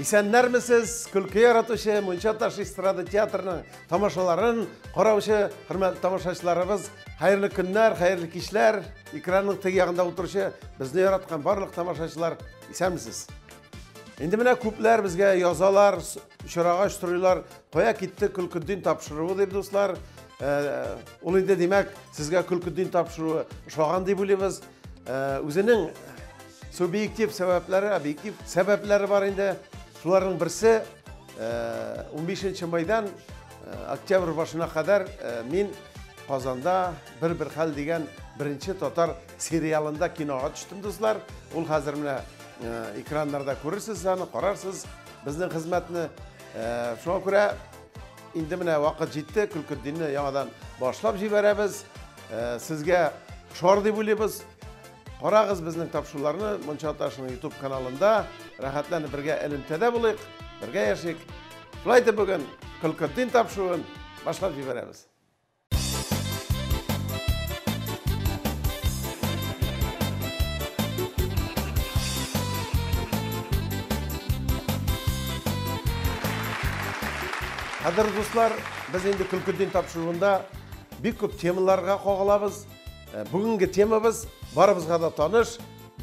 Исәннәрмесез, көлке яратучы Мунча ташы эстрада театрының тамашаларын караучы хөрмәтле тамашачыларыбыз, хәерле көннәр, хәерле кичләр. Экранның теге ягында утыручы безне яраткан барлык тамашачылар, исәнмесез. Инде менә күпләр безгә язалар, очрагач сорыйлар, кая китте Көлкетдин тапшыруы дип, дуслар. Ул инде, димәк, сезгә Көлкетдин тапшыруы ошаган дип уйлыйбыз. Үзенең субъектив сәбәпләре, объектив сәбәпләре бар инде. Шуларның берсе, 15 майдан октябрь башына кадәр мин Казанда Бер-бер хәл дигән беренче татар сериалында кинога төштем, дуслар. Ул хәзер менә экраннарда күрерсез аны, карарсыз безнең хезмәтне. Шуңа күрә инде менә вакыт җитте, Көлкетдинне яңадан башлап җибәрәбез. Сезгә шар дип уйлыйбыз. Карагыз безнең тапшыруларны Мунча ташының YouTube каналында. Рәхәтләнеп бергә элемтәдә булыйк, бергә яшик. Шулай итеп бүген Көлкетдин тапшыруын башлап җибәрәбез. Кадерле дуслар, без инде Көлкетдин тапшыруында бик күп темаларга кагылабыз. Бүгенге темабыз барыбызга да таныш,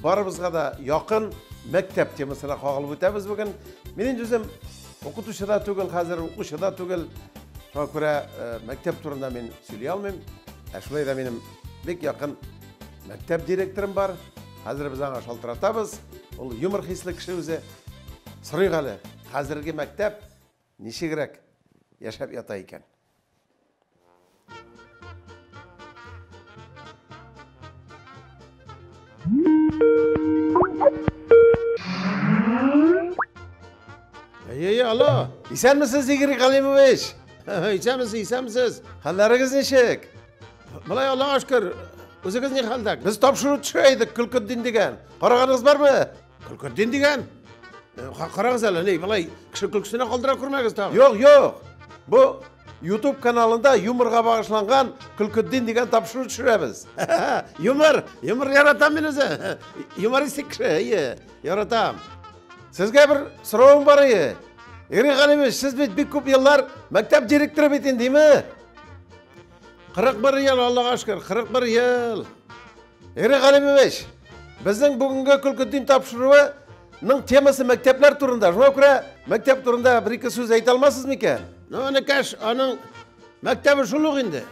барыбызга да якын мәктәп темасына кагылып үтәбез бүген. Мин инде үзем укытучы да түгел, хәзер укучы да түгел. Шуңа күрә мәктәп турында мин сөйли алмыйм. Ә шулай да минем бик якын мәктәп директорым бар. Хәзер без аңа шалтыратабыз. Ул юмор хисле кеше үзе. Сорыйк әле, хәзерге мәктәп ничегрәк яшәп ята икән? Әй, алло. Исәнмесез, Игорь Галимович? Исәнмесез, исәнмесез. Хәлләрегез ничек? Болай, Аллаһка шөкер. Үзегез ни хәлдә? Без тапшыру төшерә идек, Көлкетдин дигән. Караганыгыз бармы? Көлкетдин дигән? Карагыз әле, ни, болай кеше көлкесенә калдыра күрмәгез тагы. Юк, юк. Бу YouTube каналында юморга багышланган Көлкетдин дигән тапшыру төшерәбез. Юмор, юмор яратам мин үзе. Юмористик кеше, әйе, яратам. Сезгә бер соравым бар иде. Игорь Галимович, сез бит бик күп еллар мәктәп директоры бит инде, димме? 41 ел, Аллаһка шөкер, 41 ел. Игорь Галимович, безнең бүгенге Көлкетдин тапшыруының темасы мәктәпләр турында. Шуңа күрә мәктәп турында бер-ике сүз әйтә алмассыз микән? Ну, энекәш, аның мәктәбе шул ук инде.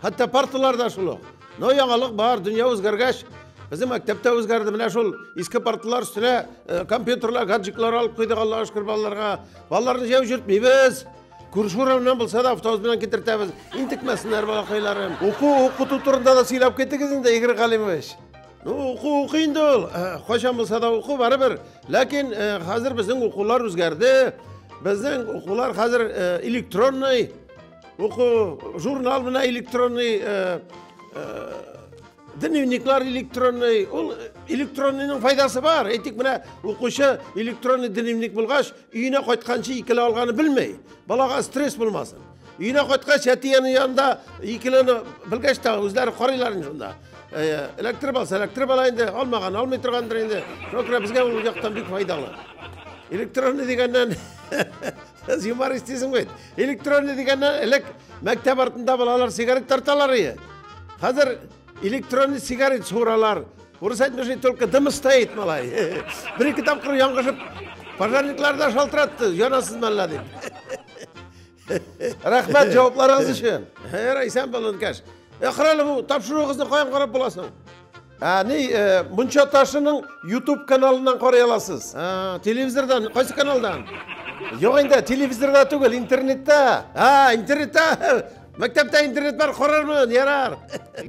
Хәтта парталар да шул ук. Но яңалык бар, дөнья үзгәргәч, безнең мәктәп тә үзгәрде. Менә шул иске парталар өстенә компьютерлар, гаджетлар алып куйдык, Аллаһка шөкер, балаларга. Балаларны җәяү йөртмибез. Күрше урамнан булса да автобус белән китертәбез. Интекмәсеннәр балакайларым. Уку, укыту турында да сөйләп китегез инде, Игорь Галимович. Ну, уку уку инде ул. Кайчан булса да уку барыбер. Ләкин хәзер безнең укулар үзгәрде. Безнең укулар хәзер электронный. Уку, журнал менә электронный, дневниклар электронный. Ул электронныйның файдасы бар. Әйтик, менә укучы электронный дневник булгач, өенә кайтканчы икеле алганы белмей. Балага стресс булмасын. Өенә кайткач, әти-әни янында икелене белгәч тә үзләре карыйлар инде шунда. Эләктереп алса, эләктереп ала инде, алмаган, алмый торгандыр инде. Шуңа күрә безгә ул яктан бик файдалы. Электронный дигәннән, сез юморист дисең бит. Электронный дигәннән элек мәктәп артында балалар сигарет тарталар иде. Хәзер электронный сигарет суыралар. Урыс әйтмешли, только дым стоит, малай. Бер-ике тапкыр яңгышып, пожарниклар да шалтыратты, янасыз мәллә дип. Рәхмәт җавапларыгыз өчен. Ярай, исән бул, энекәш. Кара әле, бу тапшыруыгызны каян карап буласың? Ә, ни, Мунча ташының YouTube каналыннан карый аласыз. А, телевизордан, кайсы каналдан? Юк инде, телевизорда түгел, интернетта. А, интернетта. Мәктәптә интернет бар, карармын, ярар.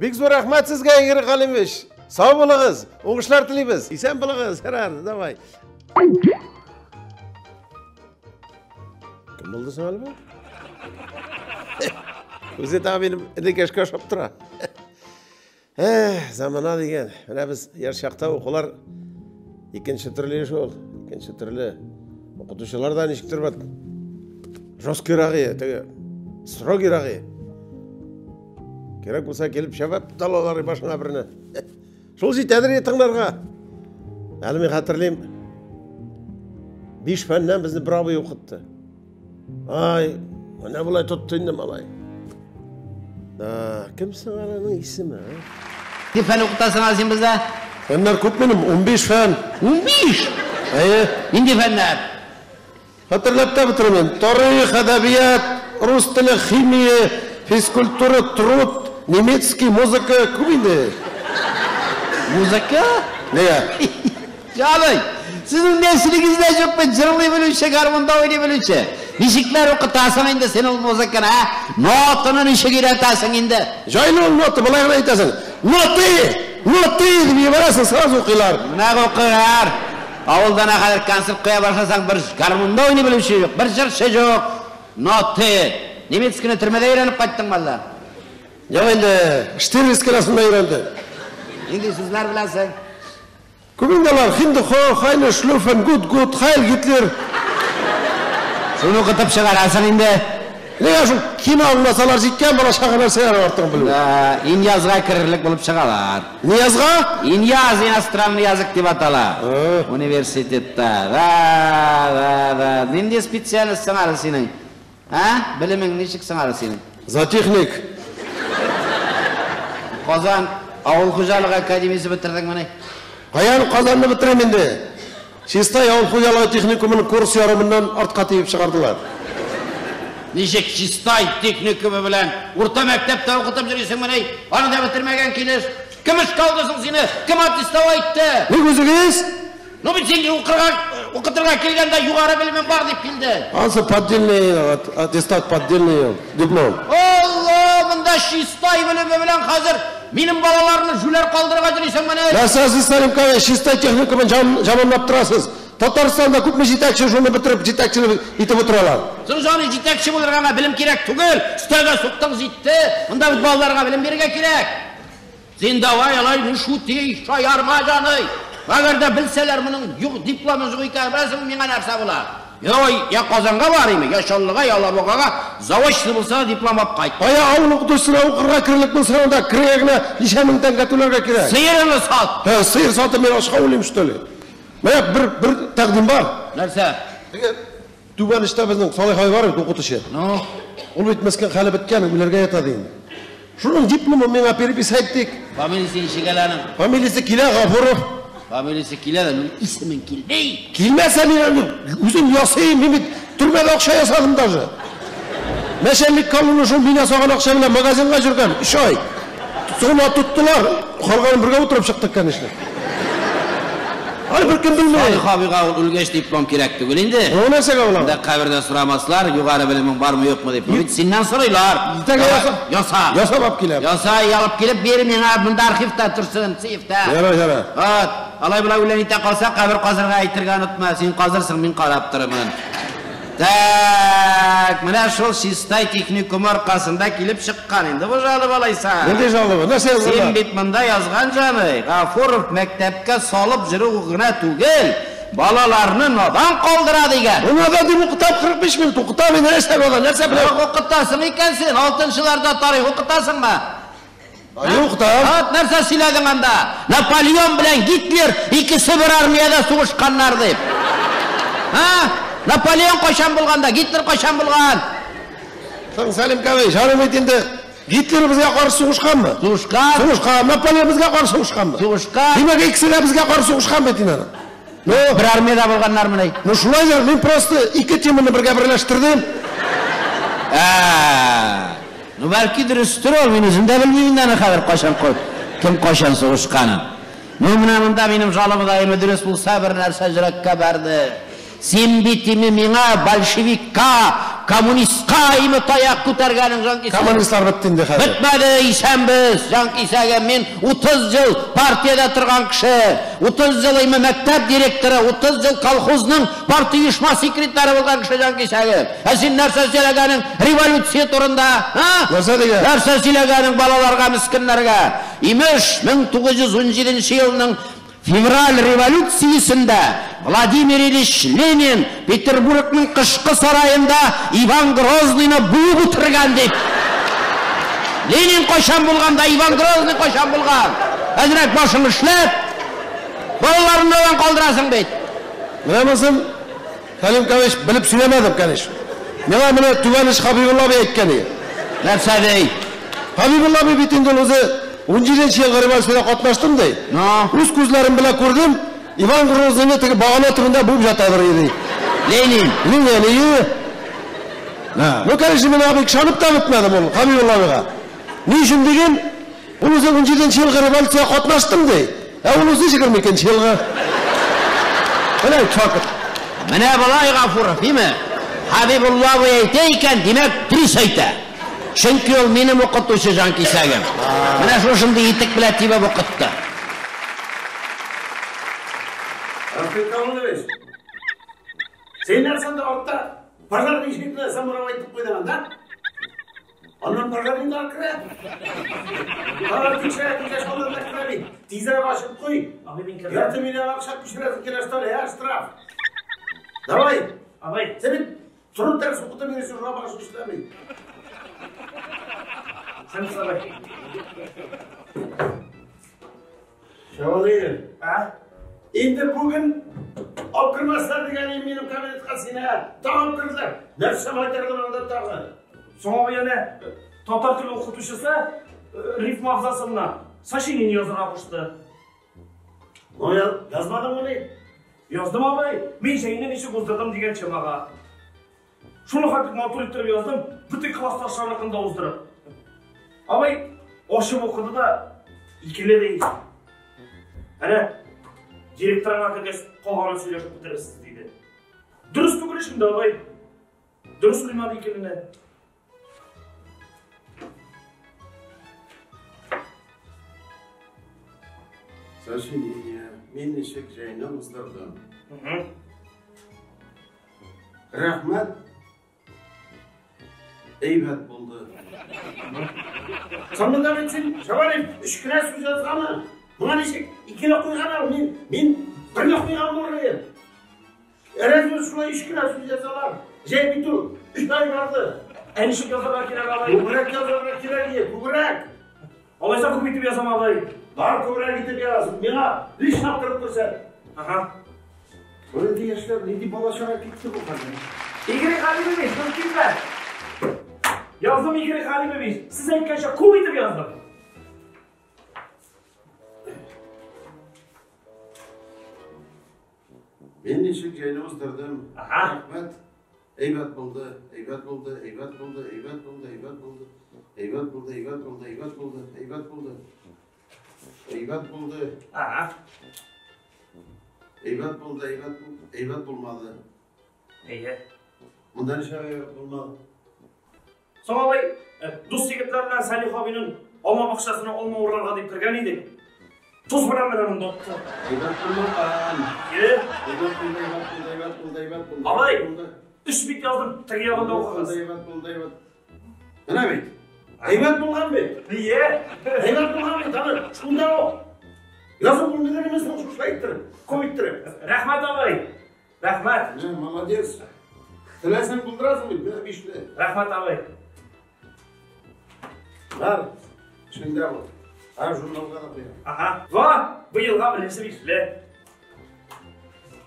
Бик зур рәхмәт сезгә, Игорь Галимович. Сау булыгыз, уңышлар телибез. Исән булыгыз, ярар, давай. Кем булды соң әле бу? Үзе тагы минем энекәшкә ошап тора. Эх, замана дигән. Менә без яшь чакта укулар икенче төрле шул, икенче төрле. Укытучылар да ничектер бит жесткийрак иде, теге строгийрак иде. Кирәк булса килеп чабып талалар башыңа берне. Шул җитәдер инде тыңларга. Әле мин хәтерлим. 5 фәннән безне бер абый укытты. Ай, менә болай тотты инде малай. Да, кем соң аның исеме? Нинди фән укытасың әле син бездә? Фәннәр күп минем, 15 фән. 15? Әйе. Нинди фәннәр? Хәтерләп тә бетермим. Тарих, әдәбият, рус теле, химия, физкультура, труд, немецкий, музыка күп инде. Музыка? Нигә? Җаный, сезнең нәселегездә юкмы җырлый белүче, гармунда уйный белүче? Ничекләр укытасың инде син ул музыканы, ә? Нотаны ничек өйрәтәсең инде? Җайлы ул нота, болай гына әйтәсең. Ноты! Ноты! Дип җибәрәсең, сразу укыйлар. Менә укыйлар. Авылда хәзер концерт куя башласаң, бер гармунда уйный белүче юк, бер җырчы юк. Ноты! Немецкийны төрмәдә өйрәнеп кайттыңмы әллә? Юк инде, Штирлиц классында өйрәндем. Нинди сүзләр беләсең? Күп инде алар, Хинде хо, Хайне шлюфен, гуд гуд, Хайл Гитлер. Шуны укытып чыгарасың инде. Нигә шул кино аңласалар җиткән бала чага нәрсәләр артыгын белү. Да, Инязга керерлек булып чыгалар. Ниязга? Иняз иностранный язык дип атала. Университетта. Да, да, да. Нинди специальность соң әле синең? А? Белемең ничек соң әле синең? Зоотехник. Казан авыл хуҗалыгы академиясе бетердеңмени? Каян Казанны бетерәм инде? Чистай авыл хуҗалыгы техникумының курс ярымыннан артка тиеп чыгардылар. Ничек Чистай техникумы белән урта мәктәптә укытып йөрисеңмени? Аны да бетермәгән килеш. Кем эшкә алды соң сине? Кем аттестат әйтте? Ник үзегез? Ну бит син укытырга килгәндә югары белемең бар дип килде. Ансы поддельный аттестат, поддельный диплом. Алла, монда Чистай белеме белән хәзер минем балаларны җүләр калдырырга йөрисеңмени? Нәрсә сез, Сәлим Каве, Чистай техникумын жаманлап торасыз? Татарстанда күпме җитәкче шуны бетереп җитәкчелек итеп утыралар. Соң җаны җитәкче булырга гына белем кирәк түгел. Өстәлгә суктың җитте. Монда бит балаларга белем бирергә кирәк. Син давай алай не шути, шаярма җаный. Әгәр дә белсәләр моның юк дипломы юк икән, беләсеңме миңа нәрсә була? Йой, я Казанга барыйм, я Чаллыга, я Алабугага, заочно булса диплом алып кайт. Кая авыл укытучысына укырга керерлек булса, анда керергә генә ничә мең тәңкә түләргә кирәк? Сыерыңны сат. Һә, сыер сатып мин ашка уйлыйм, что ли? Менә бер тәкъдим бар. Нәрсә? Теге түбән эштә безнең Салих абый бар бит, укытучы. Ну, ул бит мескен хәле беткән, үләргә ята ди инде. Шуның дипломын миңа переписать дик. Фамилиясе ничек әле аның? Фамилиясе килә, Гафуров. Фамилиясе килә дә, ну исемен килми. Килмәсә мин аны үзем ясыйм, мин бит төрмәдә акча ясадым даже. Начальник колонна шул мин ясаган акча белән магазинга йөргән 3 ай. Соңына тоттылар, калганын бергә утырып чыктык, конечно. Ай, бер кем белми. Салих абыйга ул үлгәч диплом кирәк түгел инде. Ул нәрсәгә була? Монда кабердә сорамаслар, югары белемең бармы юкмы дип. Бит синнән сорыйлар. Иртәгә яса. Яса. Ясап алып киләм. Яса, алып килеп бир миңа, монда архивта торсын, сейфта. Яра, яра. Вот, алай болай үлән итә калса, кабер казырга әйтергә онытма. Син казырсың, мин карап торырмын. Так, менә шул Чистай техникумы аркасында килеп чыккан инде бу жалоба алайса. Нинди жалоба? Нәрсә язган? Син бит монда язган җаный, Гафуров мәктәпкә салып йөрү генә түгел, балаларны надан калдыра дигән. Ул надан дип укытам, 45 минут укытам, инде нәрсә бала, нәрсә белә? Юк, укытасың икән син, алтынчыларда тарих укытасыңмы? Юк, укытам. Ат, нәрсә сөйләдең анда? Наполеон белән Гитлер икесе бер армиядә сугышканнар дип. Ха? Наполеон кайчан булган да, Гитлер кайчан булган? Соң, Сәлим Кавый, жаным әйт инде, Гитлер безгә каршы сугышканмы? Сугышкан. Сугышкан. Наполеон безгә каршы сугышканмы? Сугышкан. Димәк, икесе дә безгә каршы сугышкан бит инде. Ну, бер армиядә булганнар менә. Ну, шулай да, мин просто ике теманы бергә берләштердем. Ну, бәлки дөрестер ул, мин үзем дә белмим инде аны хәзер кайчан кем кайчан сугышканын. Ну, менә монда минем жалобада эме дөрес булса, бер нәрсә йөрәккә бәрде. Син бит име миңа большевикка, коммунистка име таяк күтәргәнең, җан кисәгем. Коммунистлар бетте инде хәзер. Бетмәде, исәнбез, җан кисәгем. Мин 30 ел партиядә торган кеше, 30 ел име мәктәп директоры, 30 ел колхозның партия оешма секретаре булган кеше, җан кисәгем. Ә син нәрсә сөйләгәнең революция турында, ха? Нәрсә дигән? Нәрсә сөйләгәнең балаларга, мескеннәргә? Имеш, 1917 елның Февраль революциясендә Владимир Ильич Ленин Петербургның кышкы сараенда Иван Грозныйны буып үтергән дип. Ленин кайчан булган да, Иван Грозный кайчан булган? Әзрәк башың эшләп, балаларыңны надан калдырасың бит. Менә монсын Хәлим Камилович, белеп сөйләмәдем, конечно. Миңа менә Түбән Иш Хабибулла абый әйткән иде. Нәрсә ди? Хабибулла абый бит инде ул үзе 17 елгы революциядә катнаштым ди. Үз күзләрем белән күрдем, Иван Грозныйны теге багана төбендә буып ятадыр иде. Ленин. Ленин, ие. Ну, конечно, мин абый ышанып та бетмәдем ул Хабибулла абыйга. Ни өчен диген, ул үзе 17 елгы революциягә катнаштым ди. Ә ул үзе 22 елгы. Менә факт. Менә болай Гафуров, димә? Хабибулла абый әйтә икән, димәк, дөрес әйтә. Чөнки ул минем укытучы җанкисәгем. Менә шушындый итек белән тибеп укытты. Рафик Камилович, син нәрсәндә артта пожарный ишекне самурав әйтеп куйдың анда? Аннан пожарныйлар керә. Алар тикшерә, килгәч алар да керә бит. Тизрәк ачып куй. Абый, мин кердем. Ярты миллион акча күчерәсең килә, что ли, а, штраф. Давай. Абый. Син бит торып дәрес укытып йөрисең, шуңа башың эшләми. Сәмсез абый. Шавалиев. А? Инде бүген алып кермәсләр дигән идем минем кабинетка сине. Тагын алып керделәр. Нәрсә майтардың анда тагын? Соң абый әнә татар теле укытучысы рифма абзацына сочинение язарга кушты. Ну, язмадыңмыни? Яздым абый. Мин җәйне ничек уздырдым дигән темага. Шуны хәтле матур иттереп яздым, бөтен классташларныкын да уздырып. Абый ачып укыды да икеле ди. Әнә директорыңа кергәч калганын сөйләшеп бетерерсез диде. Дөрес түгел эш инде абый. Дөрес куймады икелене. Сочинение. Мин ничек җәйне уздырдым. Рәхмәт. Әйбәт булды. Соңында бит син, Шабаев, өч кенә сүз язганы. Моңа ничек икеле куйган ал? Мин берне куйган булыр идем. Разве шулай өч кенә сүз язалар? Җәй бит ул, 3 ай барды. Ә ничек язарга кирәк абый? Күбрәк язарга кирәк иде, күбрәк. Алайса күп итеп язам абый. Бар күбрәк итеп яз. Миңа лично кереп күрсәт. Ага. Бу нинди яшьләр, нинди бала-чага китте бу хәзер? Игорь Халимович, мөмкинме? Яздым, Игорь Халимович. Сез әйткәнчә күп итеп яздым. Мин ничек җәйне уздырдым. Ага. Рәхмәт. Әйбәт булды, әйбәт булды, әйбәт булды, әйбәт булды, әйбәт булды. Әйбәт булды, әйбәт булды, әйбәт булды, әйбәт булды. Әйбәт булды. Ага. Әйбәт булды, әйбәт булды, әйбәт булмады. Әйе. Монда ничә әйбәт булмады? Соң абый, дус егетләр белән Салих абыйның алма бакчасына алма урырга дип кергән идек. Туз белән менә монда атты. Әйбәт булмаган. Е? Әйбәт булды, әйбәт булды, әйбәт булды, әйбәт булды. Абый, Булды. өч бит яздым, теге ягында укыгыз. Әйбәт булды, әйбәт. Менә бит. Әйбәт булган бит. Ие. Әйбәт булган бит, аны шунда ук. Язып булмыйдыр имеш, соң шушылай иттереп, күп иттереп. Рәхмәт абый. Рәхмәт. Менә, молодец. Теләсәң булдырасың бит, менә бишле. Рәхмәт абый. Бар, шунда бул. Һәр журналга да куям. Ага. Ва, быелга беренче бишле.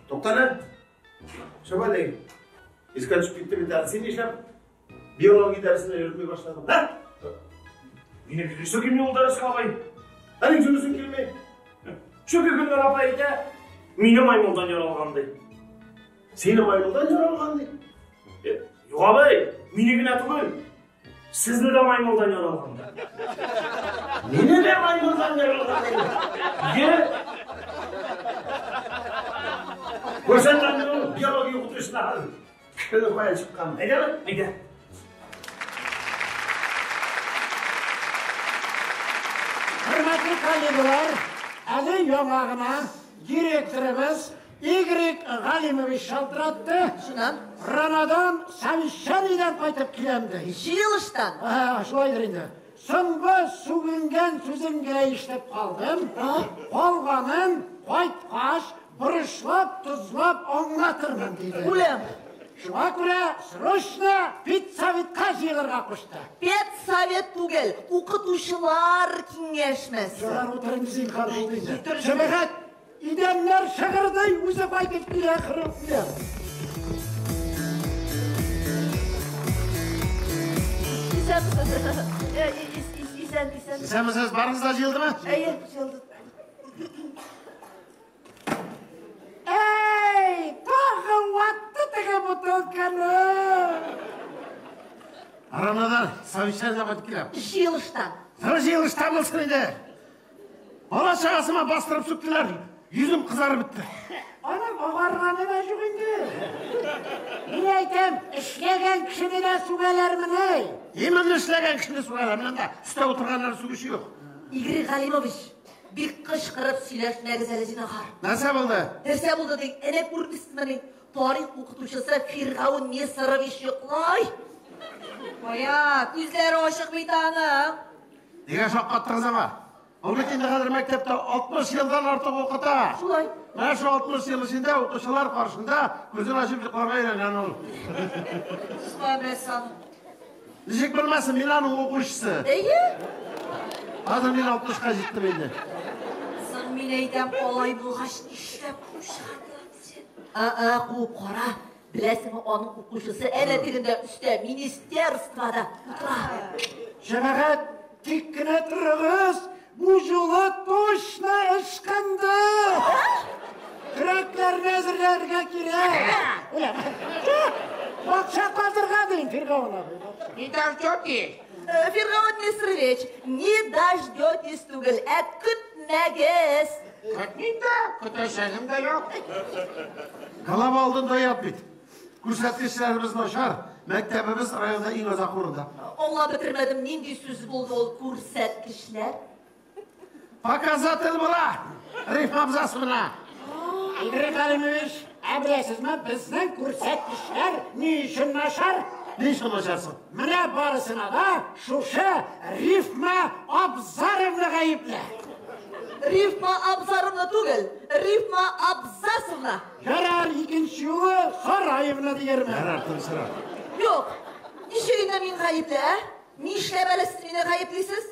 Туктале. Шабалей. Искә төшеп китте бит әле. Син нишләп биология дәресенә йөрми башладың? Һә? Минем йөресе килми ул дәрескә абый. Ә ник йөресең килми? Чөнки Гөлнар апа әйтә, мине маймылдан яралган ди. Сине маймылдан яралган ди. Юк абый, мине генә түгел. Сезне дә маймылдан яралган ди. Мине дә маймылдан яралган ди. Е? Күрсәт әле ул биология укытучысына хәзер. Кеше кая чыккан. Әйдә, әйдә. Хөрмәтле коллегалар, әле яңа гына директорыбыз Игорь Галимович шалтыратты. Шуннан? Ранадан совещаниедән кайтып киләм ди. Җыелыштан? Ага, шулайдыр инде. Соңгы сүгенгән сүзен генә ишетеп калдым. Калганын кайткач, борычлап, тозлап аңлатырмын диде. Үләм. Шуңа күрә срочно педсоветка җыелырга кушты. Педсовет түгел, укытучылар киңәшмәсе. Ярар, утырын зинһар булды инде. Җәмәгать, идәннәр шыгырдый, үзе кайтып килә, кырып килә. Исәнмесез. Исән, исән. Исәнмесез, барыгыз да җыелдымы? Әйе, җыелды. Әй, тагы ватты теге бутылканы. Арамадан совещаниедән кайтып киләм. Җыелыштан. Җыелышта булсын инде. Бала чагасыма бастырып сүктеләр. Йөзем кызарып бетте. Аның агарганы да юк инде. Мин әйтәм, эшләгән кешене дә сүгәләрмени? Именно эшләгән кешене сүгәләр. Менә монда өстә утырганнар сүгүче юк. Игорь Галимович, бик кычкырып сөйләшмәгез әле, зинһар. Нәрсә булды? Нәрсә булды ди? Әнә күрмисезмени? Тарих укытучысы Фиргаун Месарович йоклый. Кая, күзләре ачык бит аның. Нигә шаккаттыгыз аңа? Ул бит инде хәзер мәктәптә 60 елдан артык укыта. Шулай. Менә шул 60 ел эчендә укучылар каршында күзен ачып йокларга өйрәнгән ул. Шулай беләсең аны. Ничек белмәсен, мин аның укучысы. Әйе. Хәзер мин 60-ка җиттем инде. Соң мин әйтәм, алай булгач нишләп куып чыгардылар син? А-а, куып кара. Беләсеңме, аның укучысы әнә тегендә өстә, министерствода утыра. Җәмәгать, тик кенә торыгыз, бу юлы точно ычкынды. Көрәкләрне әзерләргә кирәк. Бакча казырга дим, Фиргаун абый. Не дождетесь. Фиргаун Мисрович, не дождетесь түгел, ә көтмәгез. Көтмим дә, көтәчәгем дә юк. Голова алдында ят бит. Күрсәткечләребез начар. Мәктәбебез районда иң азак урында. Аңлап бетермәдем, нинди сүз булды ул күрсәткечләр? Показатель була. Рифма абзасы менә. Игорь Галимович, ә беләсезме, безнең күрсәткечләр ни өчен начар? Ни өчен начарсың? Менә барысына да шушы Рифма Абзаровна гаепле. Рифма Абзаровна түгел, Рифма Абзасовна. Ярар, икенче юлы Сараевна диярмен. Ярар, тынычрак. Юк, ничек инде мин гаепле, ә? Нишләп әле сез мине гаеплисез?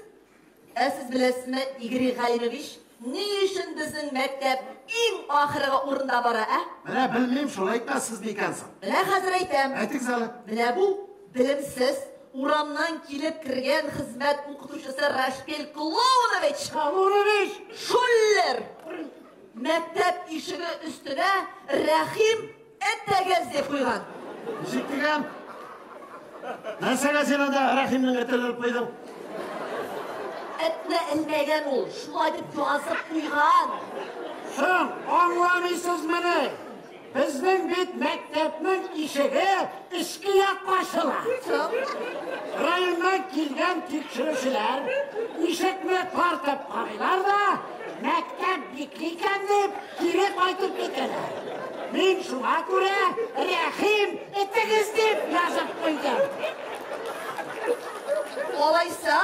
Ә сез беләсезме, Игорь Галимович, ни өчен безнең мәктәп иң ахыргы урында бара, ә? Менә белмим, шулай әйтмәссез микәнсең? Менә хәзер әйтәм. Әйтегез әле. Менә бу белемсез урамнан килеп кергән хезмәт укытучысы Рашпиль Клоунович. Клоунович! Шуллер! Мәктәп ишеге өстенә Рәхим әттәгез дип куйган. Ничек дигән? Нәрсәгә син анда Рәхимнең этен элеп куйдың? Этне элмәгән ул, шулай дип язып куйган. Соң, аңламыйсызмыни? Безнең бит мәктәпнең ишеге эчке якка ачыла. Районнан килгән тикшерүчеләр ишекне тартып карыйлар да, мәктәп бикле икән дип кире кайтып китәләр. Мин шуңа күрә Рәхим итегез дип язып куйдым. Алайса,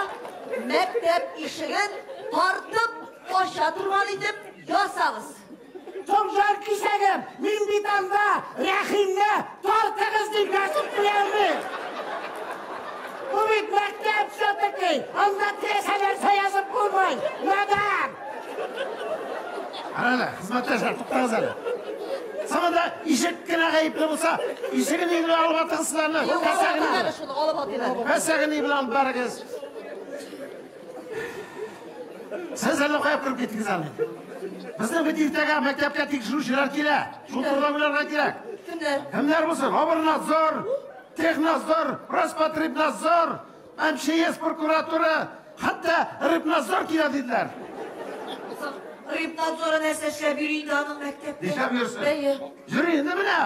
мәктәп ишеген тартып ача торган итеп ясагыз. Соң кисәгем, мин бит анда Рәхимне тартыгыз дип язып куярмын. Бу бит мәктәп все-таки, анда теләсә нәрсә язып булмый. Надан! Әле, хезмәттәшләр, туктагыз әле. Соң анда ишек кенә гаепле булса, ишеген ни белән алып атыгыз сезләрне? Алып шуны, алып атыйк әле. Кәсәген ни белән алып барыгыз? Сез әле кая кереп киттегез әле? Безнең бит иртәгә мәктәпкә тикшерүчеләр килә. Шул турыда уйларга кирәк. Кемнәр? Кемнәр булсын? Обернадзор, технадзор, Роспотребнадзор, МЧС прокуратура, хәтта Рыбнадзор килә диделәр. Рыбнадзоры нәрсә эшләп йөри инде аның мәктәптә? Нишләп йөрсен? Әйе. Йөри инде менә.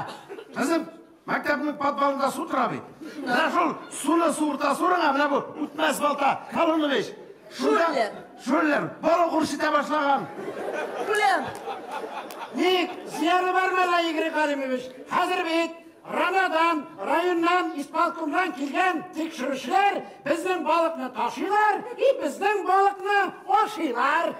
Безнең мәктәпнең подвалында су тора бит. Менә шул суны суырта сурыңа, менә бу үтмәс балта, Колунович. Шуллер. Шуллер, балык үрчетә башлаган. Шуллер. Ник, зыяны бармы әллә, Игорь Галимович? Хәзер бит Ранадан, районнан, исполкомнан килгән тикшерүчеләр безнең балыкны ташыйлар и безнең балыкны ашыйлар.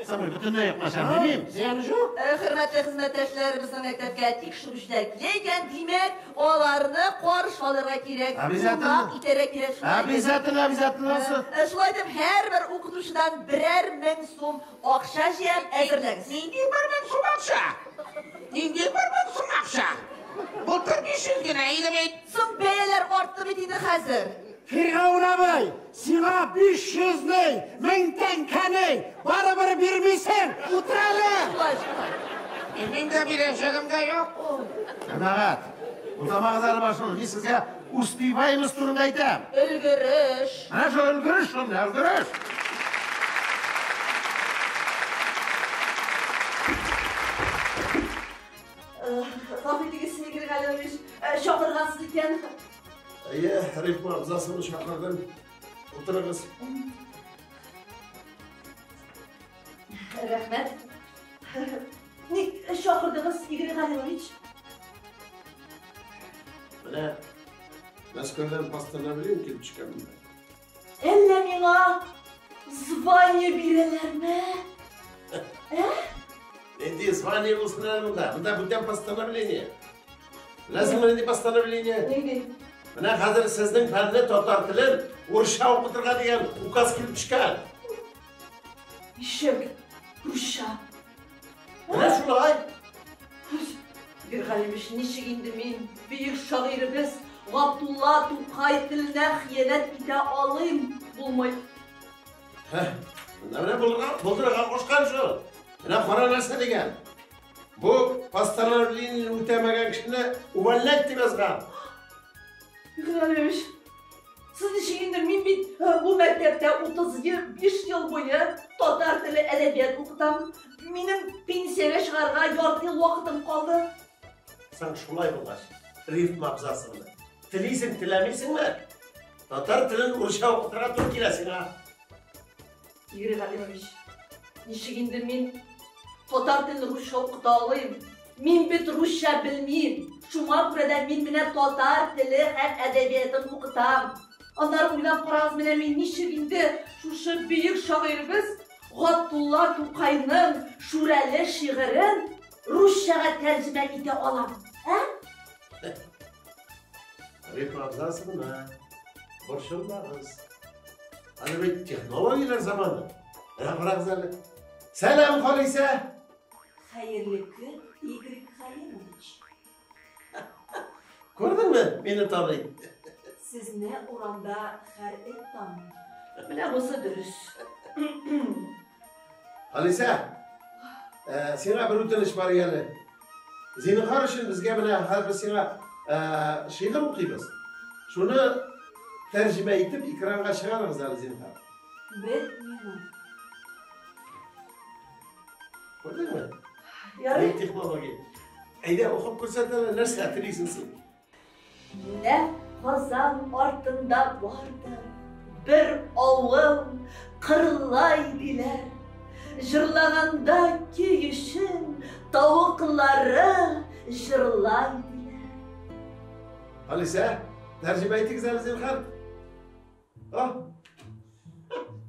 Сабыр, бөтенләй юк, начар димим. Зыяны юк. Хөрмәтле хезмәттәшләр, безнең мәктәпкә тикшерүчеләр килә икән, димәк, аларны каршы алырга кирәк, Обязательно. кунак итәргә кирәк. Шулай итеп. Обязательно, обязательно. Шулай итеп, һәрбер укытучыдан берәр мең сум акча җыям әзерләгез. Нинди бер мең сум акча? Нинди бер мең сум акча? Былтыр 500 генә иде бит. Соң бәяләр артты бит инде хәзер. Фиргавен абый, сиңа 500 ни, 1000 тәңкә ни, барыбер бирмисең. Утыр әле. Шулай, шулай. Мин дә бирәчәгем дә юк. Җәмәгать, бутамагыз әле башны. Мин сезгә успеваемость турында әйтәм. Өлгереш. Менә шул өлгереш шул, менә өлгереш. Гафу итегез, Игорь Галимович, чакыргансыз икән. Әйе, Рифма абзасыны чакырдым. Утырыгыз. Рәхмәт. Ник чакырдыгыз, Игорь Галимович? Менә Мәскәүдән постановление килеп төшкән монда. Әллә миңа звание бирәләрме? Ә? Нинди звание булсын әле монда? Монда бүтән постановление. Беләсеңме нинди постановление? Нинди? Менә хәзер сезнең фәнне татар телен урысча укытырга дигән указ килеп төшкән. Ничек? Русча. Менә шулай. Игорь Галимович, ничек инде мин, бөек шагыйребез Габдулла Тукай теленә хыянәт итә алыйм? Булмый. Менә булырга, булдырырга кушкан шул. Менә кара нәрсә дигән. Бу постановлениене үтәмәгән кешене увольнять дип язган. Игорь Галимович, сез ничек инде, мин бит бу мәктәптә 35 ел буе татар теле әдәбият укытам. Минем пенсиягә чыгарга ярты ел вакытым калды. Соң шулай булгач, рифма абзасыңны. Телисең, теләмисеңме? Татар телен урысча укытырга туры килә сиңа. Игорь Галимович, ничек инде мин татар телен русча укыта алыйм? Мин бит русча белмим. Шуңа күрә дә мин менә татар теле һәм әдәбиятын укытам. Аннары уйлап карагыз, менә мин ничек инде шушы бөек шагыйребез Габдулла Тукайның Шүрәле шигырен русчага тәрҗемә итә алам, ә? Рифма абзасына борчылмагыз. Аны бит технологияләр заманы. Менә карагыз әле. Сәлам, Халисә! Хәерле көн, Игорь Галимович. Күрдеңме, мине таный. Сезне урамда һәр эт таный. Менә бусы дөрес. Халисә, сиңа бер үтенеч бар әле. Зинһар өчен безгә менә хәзер сиңа шигырь укыйбыз. Шуны тәрҗемә итеп экранга чыгарыгыз әле, зинһар. Бер минут. Күрдеңме? Ярый. Технология. Әйдә, укып күрсәт әле, нәрсә телисең син? Нәкъ Казан артында бардыр бер авыл, Кырлай диләр. Җырлаганда көй өчен тавыклары җырлай диләр. Халисә, тәрҗемә итегез әле, зинһар. А?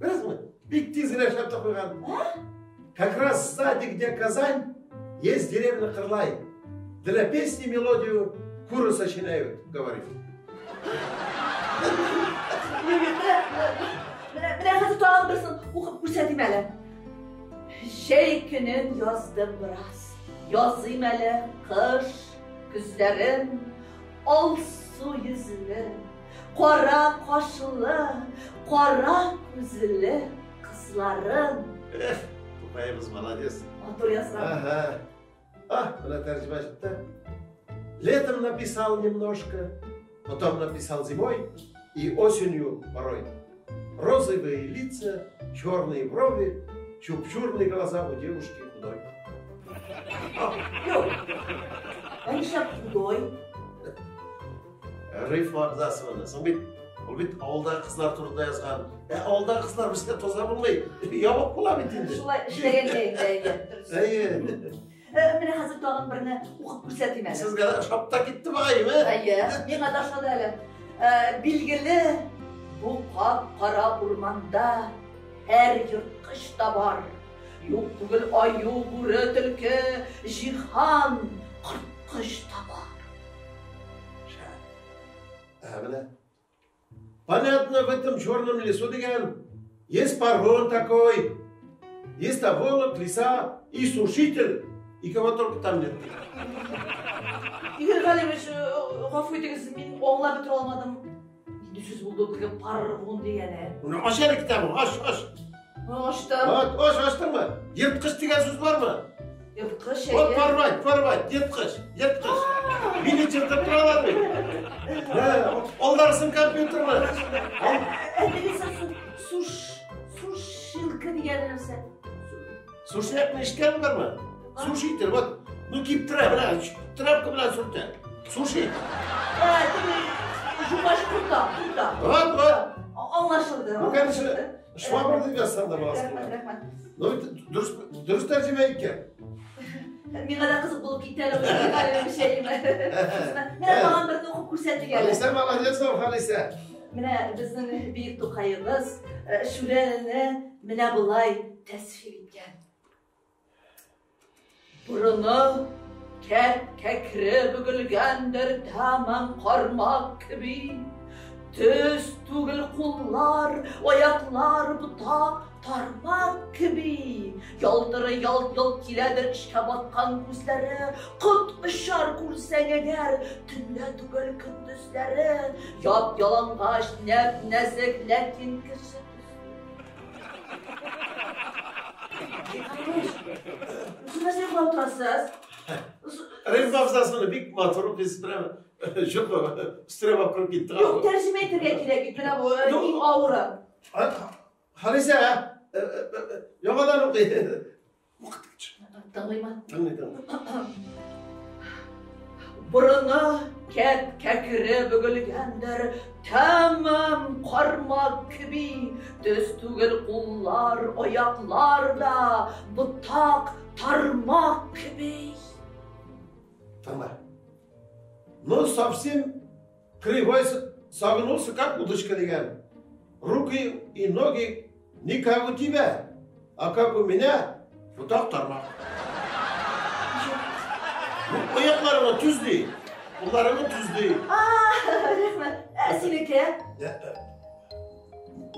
Беләсеңме? Бик тиз генә эшләп тә куйган. Как раз сзади, где Казань, есть деревня Кырлай. Для песни мелодию куры сочиняют, говорит. Менә хәзер тагын берсен укып күрсәтим әле. Җәй көнен яздым бераз. Языйм әле кыш көзләрен, алсу йөзле, кара кашлы, кара күзле кызларын. Эх, Тукаебыз молодец. Матур язган. Ага. А, менә тәрҗемә чыкты. Летом написал немножко, потом написал зимой и осенью порой. Розовые лица, черные брови, чупчурные глаза у девушки худой. Юк. Ә нишләп худой? Рифма абзасовна, соң бит ул бит авылдагы кызлар турында язган. Ә авылдагы кызлар безгә таза булмый, ябык була бит инде. Шулай эшләгәнгә инде, әйе. Дөрес. Әйе. Менә хәзер тагын берне укып күрсәтим әле. Сезгә дә ошап та китте бугай, ме? Әйе, миңа да ошады әле. Билгеле, бу кап-кара урманда һәр ерткыч та бар. Юк түгел аю, бүре, төлке, җиһан, корткыч та бар. Ә, менә. Понятно, в этом черном лесу дигән есть паргон такой, есть волок, лиса и сушитель, и кого только там нет. Игорь Галимович, гафу итегез, мин аңлап бетерә алмадым. Нинди сүз булды теге парвун дигәне? Менә ач әле китабын, ач, ач. Ачтым. Вот, ач, ачтыңмы? Ерткыч дигән сүз бармы? Ерткыч, Вот әйе. порвать, порвать, ерткыч, ерткыч. Мине чыртып торалар бит. Алдарсын компьютерны. Ә тегесе суш, сушилка дигән нәрсә. Сушнякны эчкән бармы? Суши итер, вот. Ну киптерә, менә тряпка белән сөртә. Суши. Ә, теге жубаш курта, курта. Вот, вот. Аңлашылды. Ну, конечно, швабра дип язсаң да буласың. Рәхмәт, рәхмәт. Ну, бит дөрес, дөрес тәрҗемә иткән. Миңа да кызык булып китте әле, бу шәйме. Менә тагын берне укып күрсәтик әле. Халисә молодец ул, Халисә. Менә безнең бөек Тукаебыз Шүрәлене менә болай тәсвир иткән. Борыны кәп-кәкре бөгелгәндер тәмам кармак кеби. Төз түгел куллар, аяклар ботак, тармак кеби. Ялтыры ялт-ялт киләдер эчкә баткан күзләре, кот очар күрсәң әгәр, төнлә түгел көндезләре. Яп-ялангач, нәп-нәзек, ләкин кеше төсле. Сез нәрсә йоклап торасыз? Рим абзасыны бик матур укыйсыз, прямо юк, өстерәп алып кереп китте. Юк, тәрҗемә итәргә кирәк бит, менә бу иң авыры. Халисә, яңадан укый. Тыңлыймы? Тыңлый, тыңлый. Борыны кәп-кәкре бөгелгәндер, тәмам кармак кеби. Төз түгел куллар, аяклар да ботак, тармак кеби. Тыңла. Ну, совсем кривой согнулся, как удочка дигән. Руки и ноги не как у тебя, а как у меня, ботак тармак. Ну, аякларыңы төз ди. Кулларыңы төз ди. Рәхмәт. Ә синеке?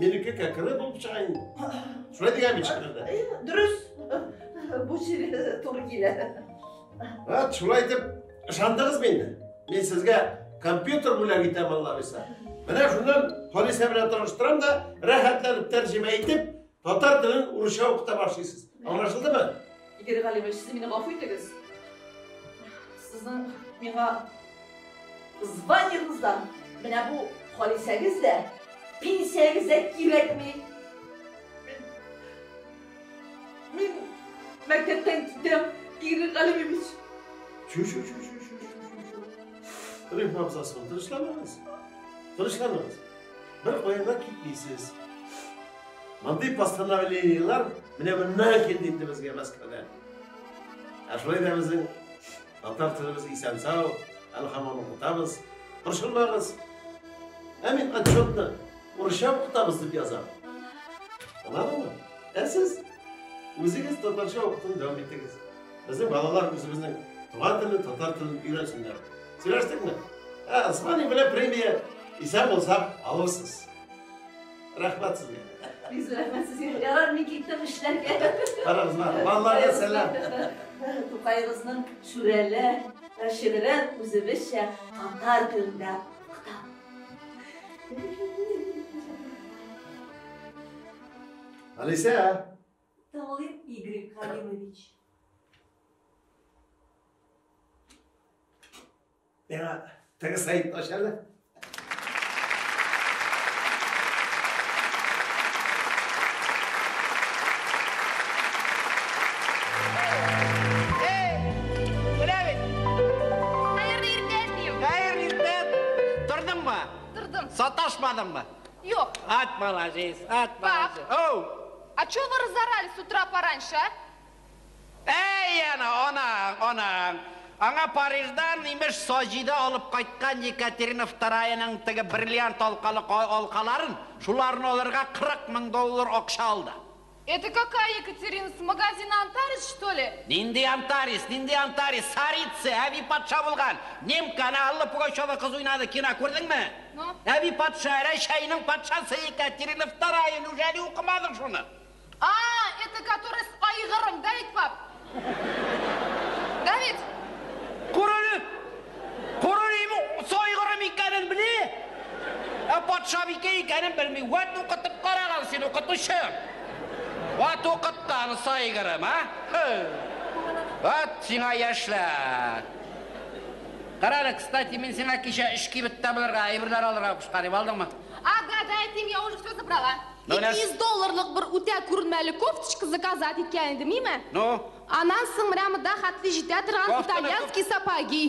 Минеке кәкре булып чыга инде. Шулай дигән бит шигырьдә. Дөрес. Бу шигырь туры килә. Вот, шулай итеп ышандыгыз мине. Мин сезгә компьютер бүләк итәм, Алла боерса. Менә шуннан Халисә белән таныштырам да, рәхәтләнеп тәрҗемә итеп, татар телен урысча укыта башлыйсыз. Аңлашылдымы? Игорь Галимович, сез мине гафу итегез. Сезнең миңа званиегыз да, менә бу Халисәгез дә, пенсиягез дә кирәкми. Мин мәктәптән китәм, Игорь Галимович. Чү, чү, чү, чү, чү, чү, чү. Риф абзасы, тынычланыгыз. Тынычланыгыз. Бер кая да китмисез. Мондый постановлениелар менә моннан килде инде безгә Мәскәүдән. Ә шулай да безнең татар телебез исән-сау, әле һаман укытабыз. Борчылмагыз. Ә мин отчетны урысча укытабыз дип язам. Аңладыңмы? Ә сез үзегез татарча укытуны дәвам итегез. Безнең балалар үзебезнең туган телен, татар телен өйрәнсеннәр. Сөйләштекме? Ә, звание белән премия исән булсак алырсыз. Рәхмәт сезгә. Бик зур рәхмәт сезгә. Ярар, мин киттем эшләргә. Карагыз, балаларга сәлам. Тукаебызның Шүрәле шигырен үзебезчә татар телендә укытам. Алисә. Тыңлыйм, Игорь Галимович. Миңа теге сайтны ач әле. Эй, менә бит. Хәерле иртә, әтием. Хәерле иртә. Тордыңмы? Тордым. Саташмадыңмы? Юк. Ат молодец, ат Пап. молодец. Оу. А чё вы разорались с утра пораньше, а? Эй, ана, анаң, анаң. Аңа Париждан имеш Саҗида алып кайткан Екатерина Втораяның теге бриллиант алкалы алкаларын, шуларны алырга 40 мең доллар акча алды. Это какая Екатерина, с магазина Антарис, что ли? Нинди Антарис, нинди Антарис, царица, әби патша булган. Немка ана Алла Пугачева кыз уйнады, кино күрдеңме? Ну? Әби патша, Рәшәйнең патшасы Екатерина Вторая, неужели укымадың шуны? А, это которая с айгыром, да ведь, пап? Да ведь? Күрәле, күрәле, с айгырым икәнен белә. Ә патша икәнен белми. Вәт укытып караган син, укытучы. Вәт укыткан сайгырым, а? Вәт сиңа яшьләр. Кара әле, кстати, мин сиңа кичә өч кибеттә булырга, әйберләр алырга кушкан идем, алдыңмы? А, да, да, әтием, я уже все забрала. Ну, 200 долларлык бер үтә күренмәле кофточка заказать иткән идем, име? Ну? Аннан соң менә монда хәтле җитә торган Кофтаны итальянский сапоги.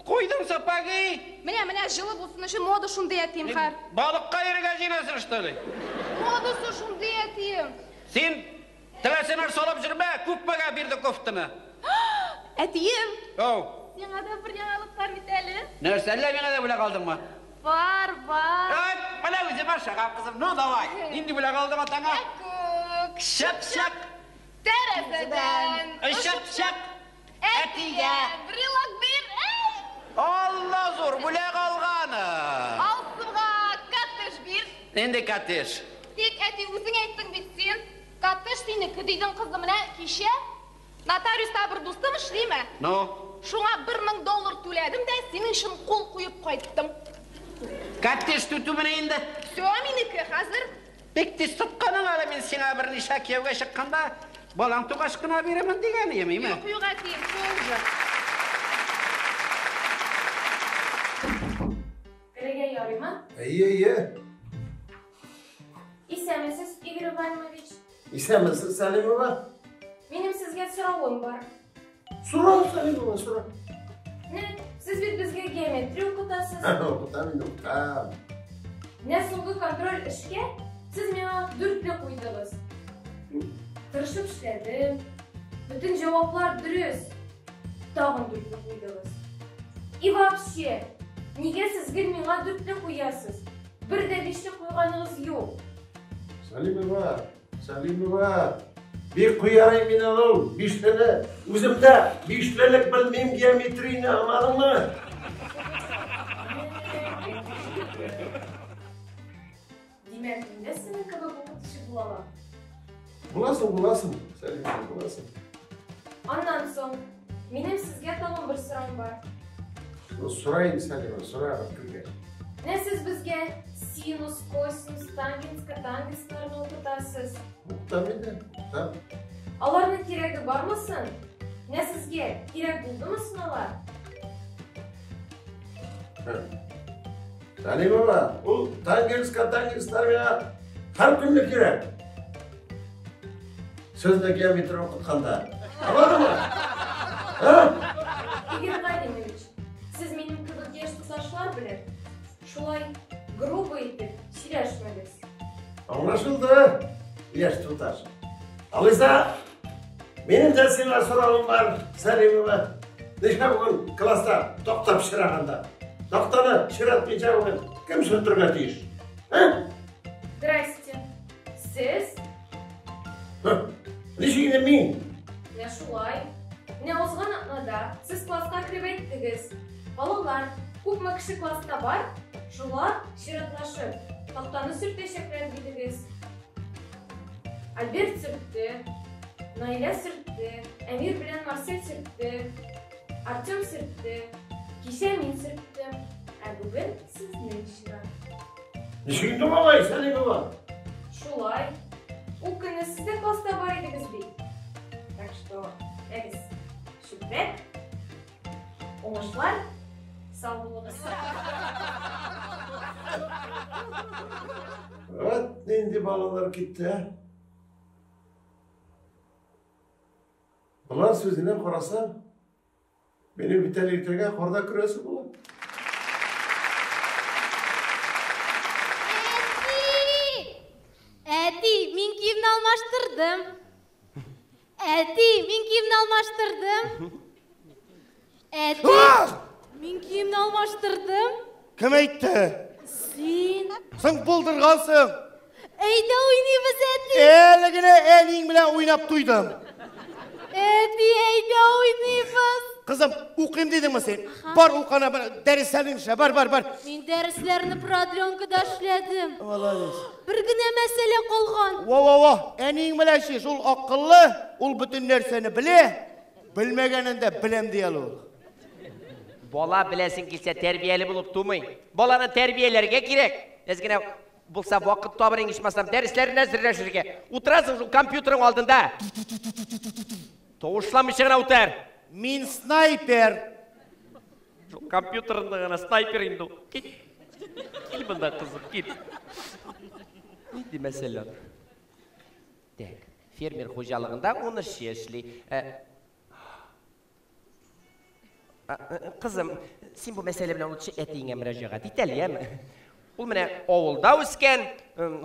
Куйдың сапоги? Менә, менә җылы булсын өчен мода шундый әтием хәр. Балыкка йөрергә җыенасың, что ли? Модасы шундый әтием. Син теләсә нәрсә алып йөрмә, күпмегә бирде кофтаны? Әтием. Оу. Сиңа да бер яңалык бар бит әле. Нәрсә, әллә миңа да бүләк алдыңмы? Бар, бар. Ай, менә үзем ашаган кызым. Ну, давай. Нинди бүләк алдың атаңа? Күк. Чыпчык. Тәрәзәдән. Чыпчык. Әтигә. Брелок бир. Әй! Алла зур бүләк алганы. Алсуга коттедж бир. Нинди коттедж? Тик әти үзең әйттең бит син. Коттедж синеке дидең кызым менә кичә. Нотариуста бер дустым эшлиме? Ну? Шуңа 1000 доллар түләдем дә синең өчен кул куеп кайттым. Коттедж түтү менә инде. Все минеке хәзер. Бик тиз тотканың әле мин сиңа берничә кияүгә чыкканда балаң тугач кына бирәмен дигән идем, име? Юк, юк, әтием, все уже. Керергә ярыймы? Әйе, әйе. Исәнмесез, Игорь Иванович. Исәнмесез, Сәлимова. Минем сезгә соравым бар. Сора, Сәлимова, сора. Менә, сез бит безгә геометрия укытасыз. Укытам инде, укытам. Менә соңгы контроль эшкә сез миңа дүртле куйдыгыз. Тырышып эшләдем. Бөтен җаваплар дөрес. Тагын дүртле куйдыгыз. И вообще, нигә сез гел миңа дүртле куясыз? Бер дә бишле куйганыгыз юк. Сәлимова, Сәлимова. Бик куярым мин ул бишлене. Үзем дә бишлелек белмим геометрияне, аңладыңмы? Димәк, мин дә синең кебек укытучы була алам. Буласың, буласың, Сәлимова, буласың. Аннан соң, минем сезгә тагын бер сорауым бар. Ну, сора инде, Сәлимова, сора кергә. Менә сез безгә синус, косинус, тангенс, котангенсларны укытасыз. Укытам инде, укытам. Аларның кирәге бармы соң? Менә сезгә кирәк булдымы соң алар? Сәлимова, ул тангенс, котангенслар миңа һәр көнне кирәк. Сезне геометрия укытканда. Аңладыңмы? А? Игорь Владимирович, сез минем кебек яшь туташлар белән шулай грубо итеп сөйләшмәгез. Аңлашылды, яшь туташ. Алайса, минем дә сиңа соравым бар, Сәлимова. Нишләп бүген класста такта пычраганда? Тактаны пычратмыйча бүген кем сөртергә тиеш? А? Здрасте. Сез? Ничек инде мин? Менә шулай. Менә узган атнада сез класска кереп әйттегез. Балалар, күпме кеше класста бар, шулар чиратлашып тактаны сөртәчәкләр дидегез. Альберт сөртте, Наилә сөртте, Әмир белән Марсель сөртте, Артем сөртте, кичә мин сөрттем, ә бүген сезнең чират. Ничек инде малай, Сәлимова? Шулай. Ул көнне сез дә класста бар идегез бит. Так что, әгез, чүпрәк, уңышлар, сау булыгыз. Вот нинди балалар китте, ә? Болар сүзенә карасаң, минем бит әле иртәгә карда көрәсе була. Әти! Әти, мин киемне алмаштырдым. Әти, мин киемне алмаштырдым. Әти, мин киемне алмаштырдым. Кем әйтте? Син. Соң булдыргансың. Әйдә уйныйбыз, әти. Әле генә әниең белән уйнап туйдым. Әти, әйдә уйныйбыз. Кызым, укыйм дидеңме син? Бар укана, бар, дәресләреңне эшлә, бар, бар, бар. Мин дәресләрне продленкада эшләдем. Молодец. Бер генә мәсьәлә калган. Во, во, во, әниең белән шеш, ул акыллы, ул бөтен нәрсәне белә, белмәгәнен дә беләм ди әле ул. Бала беләсең килсә тәрбияле булып тумый. Баланы тәрбияләргә кирәк. Әз генә Булса вакыт табыр инде ичмасам, дәресләрен әзерләшергә. Утырасың шул компьютерың алдында. Тавышламыйча гына утыр. Мин снайпер. Шул компьютерында гына снайпер инде ул. Кил. Кил монда, кызым, кил. Нинди мәсьәлә? Так, фермер хуҗалыгында ун эшче эшли. Ә, Кызым, син бу мәсьәлә белән лучше әтиеңә мөрәҗәгать ит әле, яме? Ул менә авылда үскән,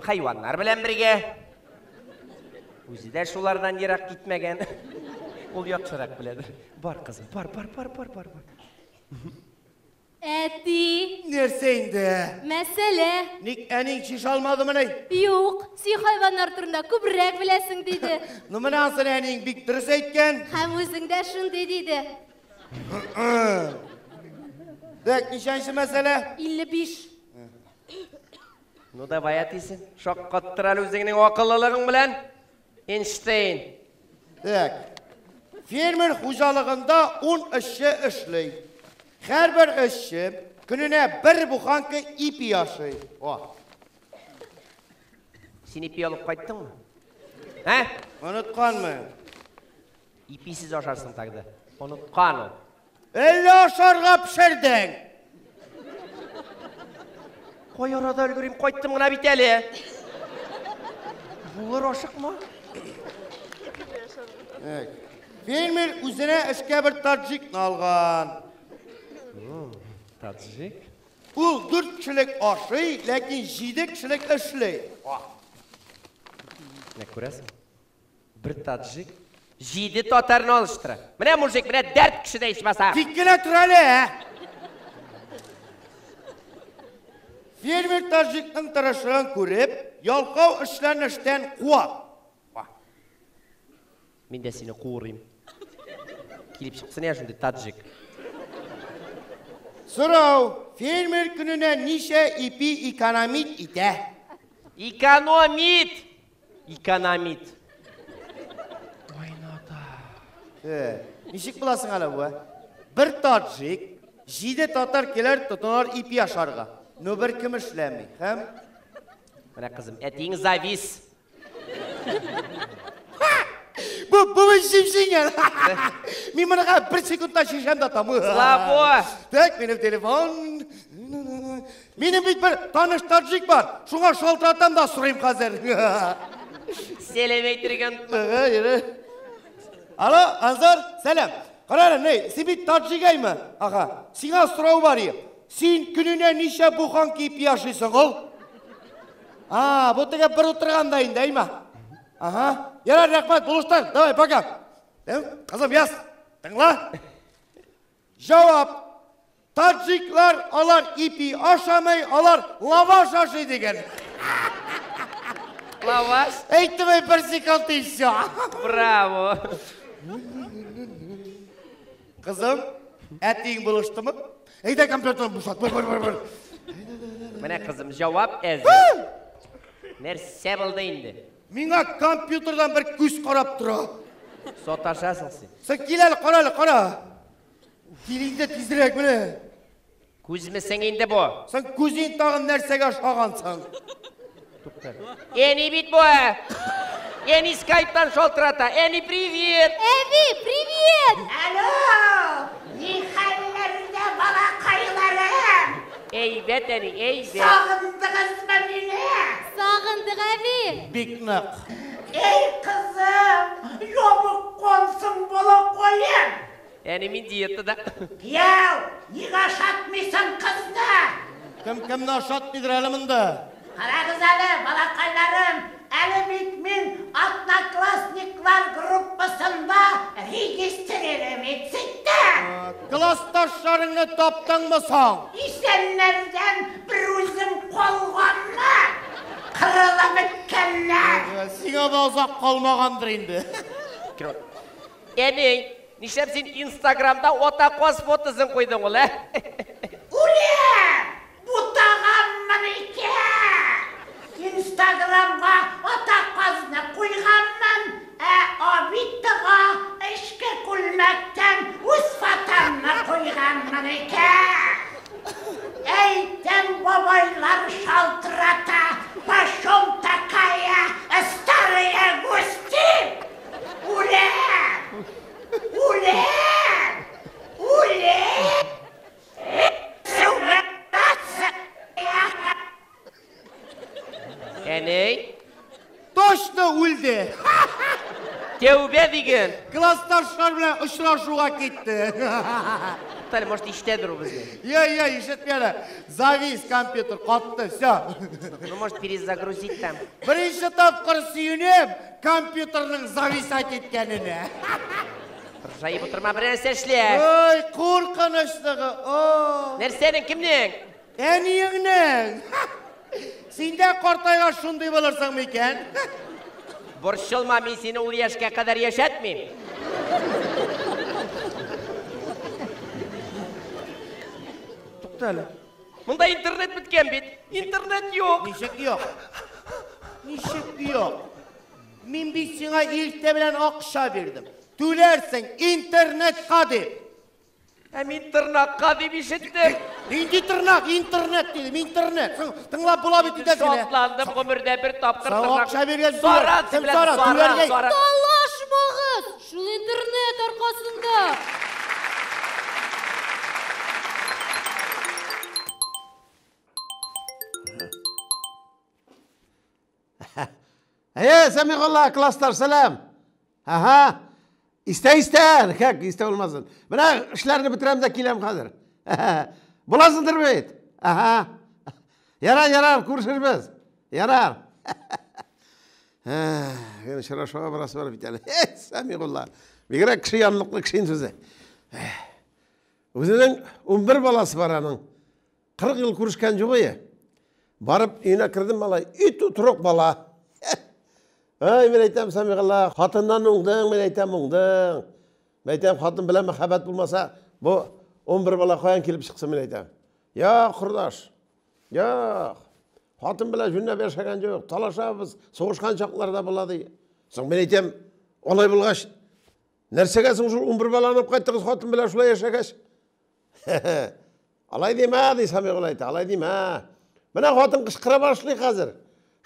хайваннар белән бергә. Үзе дә шулардан ерак китмәгән. Ул яхшырак беләдер. Бар, кызым, бар, бар, бар, бар, бар, бар. Әти. Нәрсә инде? Мәсьәлә. Ник әниң чишә алмадымыни? Юк, син хайваннар турында күбрәк беләсең, диде. Ну, менә ансын әниң бик дөрес әйткән. Һәм үзең дә шундый, диде. Так, ничәнче мәсьәлә? 55. Ну, давай, әтисе, шаккаттыр әле үзеңнең акыллылыгың белән. Эйнштейн. Так. Фермер хуҗалыгында 10 эшче эшли. Һәрбер эшче көненә бер буханка ипи ашый. О. Син ипи алып кайттыңмы? Ә? Онытканмы? Иписез ашарсың тогда. Оныткан ул. Әллә ашарга пешердең? Кай арада өлгерим, кайттым гына бит әле. Булыр, ашыкма. Так. Фермер үзенә эшкә бер таджикны алган. Таджик? Ул 4 кешелек ашый, ләкин 7 кешелек эшли. Менә күрәсең? Бер таджик 7 татарны алыштыра. Менә мужик, менә дәрт кеше дә ичмаса. Тик кенә тор әле, ә? Фермер таджикның тырышлыгын күреп, ялкау эшләрне эштән куа. Мин дә сине куырыйм. Килеп чыксын я шундый таджик. Сорау, фермер көненә ничә ипи экономит итә? Экономит! Экономит. Ничек буласың әле бу? Бер таджик, 7 татар килер тотынар ипи ашарга. Но бер кем эшләми. Һәм Менә кызым, әтиең завис. Бу бу җиңел. Мин моны бер секундта чишәм дә там. Слабо. Так, минем телефон. Минем бит бер таныш таджик бар. Шуңа шалтыратам да сорыйм хәзер. Сәлам әйтергә онытма. Алло, Анзор, сәлам. Кара әле, ни, син бит таджик әйме? Ага. Сиңа сорау бар иде. Син көненә ничә буханка ипи ашыйсың ул? А, бу теге бер утырганда инде, әйме? Ага. Ярар, рәхмәт, булыштың. Давай, пока. Кызым, яз. Тыңла. Җавап. Таджиклар алар ипи ашамый, алар лаваш ашый дигән. Лаваш? Әйттем, әй, бер секунд и все. Браво. Кызым, әтиең булыштымы? Әйдә компьютерны бушат. Бар, бар, бар, бар. Менә кызым, җавап әзер. Нәрсә булды инде? Миңа компьютердан бер күз карап тора. Саташасың син. Син кил әле, кара әле, кара. Кил инде тизрәк менә. Күзмесең инде бу? Син күзең тагын нәрсәгә ошагансың? Тукта. Әни бит бу. Әни скайптан шалтырата. Әни, привет! Әби, привет! Алло! Ни хәлләрдә, балакайларым? Әйбәт, әни, әйбәт. Сагындыгызмы мине? Сагындык, әби. Бик нык. Эй, кызым, ябыккансың, балакаем. Әни, мин диетада. Кияү, ник ашатмыйсың кызны? Кем кемне ашатмыйдыр әле монда? Карагыз әле, балакайларым, әле бит мин одноклассниклар группасында регистрировать иттем. Классташларыңны таптыңмы соң? Исәннәрдән бер үзем калганмы? Кырылып беткәннәр. Сиңа да озак калмагандыр инде. Әни, нишләп син Инстаграмда ата каз фотосын куйдың ул, ә? Үлем! Бутаганмын икән! Инстаграмга ата казны куйганмын, ә Авитога эчке күлмәктән үз фотомны куйганмын икән. Әйтәм, бабайлар шалтырата, Тәүбә диген. Классташлар белән очрашуга китте. Туктале, может, ишетәдер ул безне. Я, я, ишетми әле. Завис компьютер, катты, все. Ну, может, перезагрузить там. Беренче тапкыр сөенеп, компьютерның зависать иткәненә. Ыржаеп утырма, бер нәрсә эшлә. Ой, куркынычлыгы, о. Нәрсәнең, кемнең? Әниеңнең. Син дә картайгач шундый булырсың микән? Борчылма, мин сине ул яшькә кадәр яшәтмим. Тукта әле. Монда интернет беткән бит. Интернет юк. Ничек юк? Ничек юк? Мин бит сиңа иртә белән акча бирдем. Түләрсең интернетка дип. Ә мин тырнакка дип ишеттем. Нинди тырнак? Интернет дидем, интернет. Соң, тыңлап була бит инде сине. Шатландым гомердә бер тапкыр Саңа тырнак. акча биргән Саран Кем белән саран? саран, Түләргә- саран. Талашмагыз! Шул интернет аркасында. Әйе, Сәмигулла, классташ, сәлам. Ага. Истә, истә, как истә булмасын. Менә эшләрне бетерәм дә киләм хәзер. Буласыңдыр бит. Ага. Ярар, ярар, күрешербез. Ярар. Эх, очрашуга барасы бар бит әле. Сәмигулла. Бигрәк кеше янлыклы кеше инде үзе. Үзенең 11 баласы бар аның. 40 ел күрешкән юк ие. Барып өенә кердем малай, ит утырык бала. Ай, мин әйтәм, Сәмигулла, хатыннан уңдың, мин әйтәм, уңдың. Мин әйтәм, хатын белән мәхәббәт булмаса, бу 11 бала каян килеп чыксын, мин әйтәм. Я, кордаш, я, хатын белән җүнләп яшәгән юк, талашабыз, сугышкан чакларда була ди. Соң мин әйтәм, алай булгач, нәрсәгә соң шул 11 баланы алып кайттыгыз хатын белән шулай яшәгәч? Алай димә, ди Сәмигулла әйтә, алай димә. Менә хатын кычкыра башлый хәзер.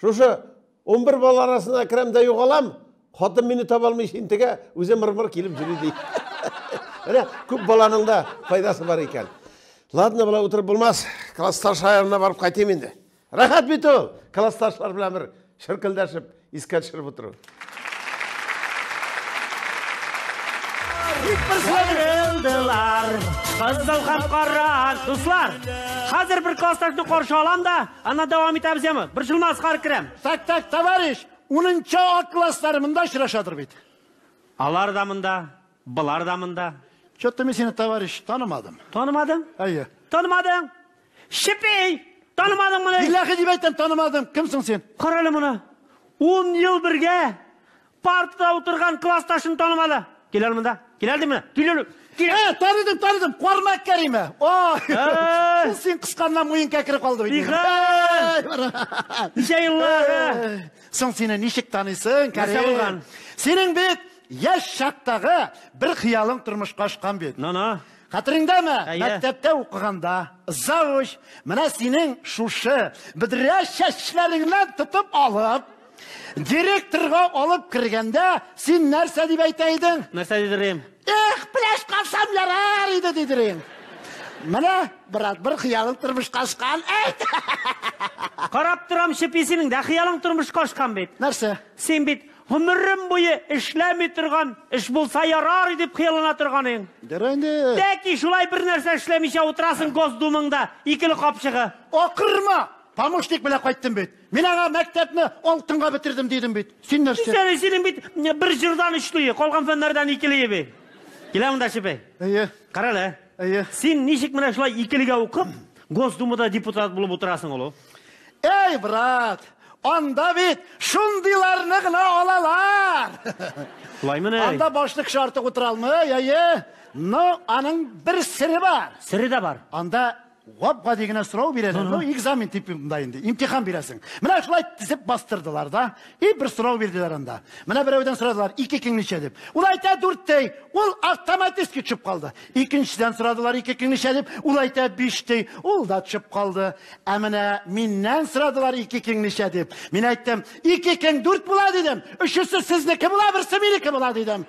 Шушы 11 бала арасына керәм дә югалам, хатын мине таба алмый интегә, үзе мыр-мыр килеп йөри ди. Менә күп баланың да файдасы бар икән. Ладно, болай утырып булмас. Классташ янына барып кайтыйм инде. Рәхәт бит ул. Классташлар белән бер шыркылдашып, искә төшереп утыру. Аерылдылар, кызыл һәм кара. Дуслар, хәзер бер классташны каршы алам да, аннан дәвам итәбез яме. Борчылмас, хәзер керәм. Так, так, товарищ, 10 А класслары монда очрашадыр бит. Алар да монда, болар да монда. Чё-то мин сине, товарищ, танымадым. Танымадың? Әйе. Танымадың? Шипей! Танымадың моны? Билләһи дип әйтәм, танымадым. Кемсең син? Кара әле моны. 10 ел бергә партада утырган классташын танымады. Кил әле монда. Кил әле монда. Кил әле. Кил. Ә, таныдым, таныдым. Кармак Кәриме. Ой. Ә. Шул син кысканнан муен кәкре калды бит. Михаил! Ничә еллар, ә? Соң сине ничек таныйсың, Нәрсә Кәрим? булган? Синең бит яшь чактагы бер хыялың тормышка ашкан бит. На-на. Хәтереңдәме? Әйе. Мәктәптә укыганда завуч менә синең шушы бөдрә чәчләреңнән тотып алып, директорга алып кергәндә син нәрсә дип әйтә идең? Нәрсә дидерим? Эх, пеләш калсам ярар иде дидерим. Менә, брат, бер хыялың тормышка ашкан, әйт. Карап торам, Шипи, синең дә хыялың тормышка ашкан бит. Нәрсә? Син бит гомерем буе эшләми торган, эш булса ярар дип хыяллана торган идең. Дөрес инде. Тәки шулай бер нәрсә эшләмичә утырасың Госдумыңда, икеле капчыгы. Акырма! Помощник белән кайттым бит. Мин аңа мәктәпне алтынга бетердем дидем бит. Син нәрсә? Син синең бит бер җырдан өчле, калган фәннәрдән икеле бит. Килә монда, Шипи. Әйе. Кара әле. Әйе. Син ничек менә шулай икелегә укып, Госдумада депутат булып утырасың ул? Эй, брат, анда бит шундыйларны гына алалар. Шулаймыни? Анда башлы кеше артык утыра алмый, әйе. Но аның бер сере бар. Сере дә бар. Анда гап-гади генә сорау бирәләр. Ну, экзамен типында инде, имтихан бирәсең. Менә шулай тезеп бастырдылар да, и бер сорау бирделәр анда. Менә берәүдән сорадылар, ике кең ничә дип. Ул әйтә дүрт ди, ул автоматически төшеп калды. Икенчедән сорадылар, ике кең ничә дип, ул әйтә биш ди, ул да төшеп калды. Ә менә миннән сорадылар, ике кең ничә дип. Мин әйттем, ике кең дүрт була дидем. Өчесе сезнеке була, берсе минеке була дидем.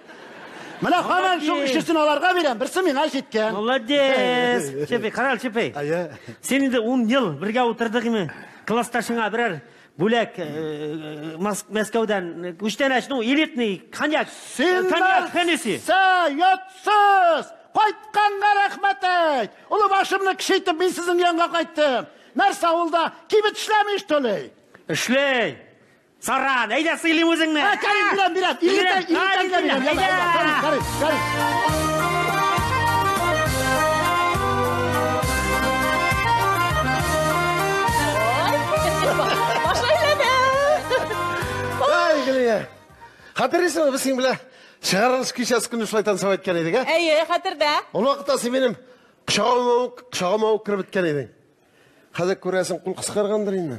Менә һаман шул Молодец. өчесен аларга бирәм, берсе миңа җиткән. Молодец. Шепи, кара әле, Шепи. Әйе. Син инде 10 ел бергә утырдык инде. Классташыңа берәр Бүләк Мәскәүдән күчтәнәч, ну, элитный коньяк. Син Коньяк Хеннесси. нәрсә, ятсыз! Кайтканга рәхмәт әйт! Олы башымны кечәйтеп, мин сезнең янга кайттым. Нәрсә авылда кибет эшләми, что ли? Эшли. Саран, әйдә сыйлыйм үзеңне. Ә, Карим, бирәм, бирәм. 50 тәңкә бирәм. Әйдә, Карим, Карим, Карим. Баш әйләнә. Ай, Гөлия. Хәтерлисеңме, без синең белән чыгарылыш кичәсе көне шулай танцевать иткән идек, ә? Әйе, хәтердә. Ул вакытта син минем кочагыма ук, кочагыма ук кереп беткән идең. Хәзер күрәсең, кул кыскаргандыр инде.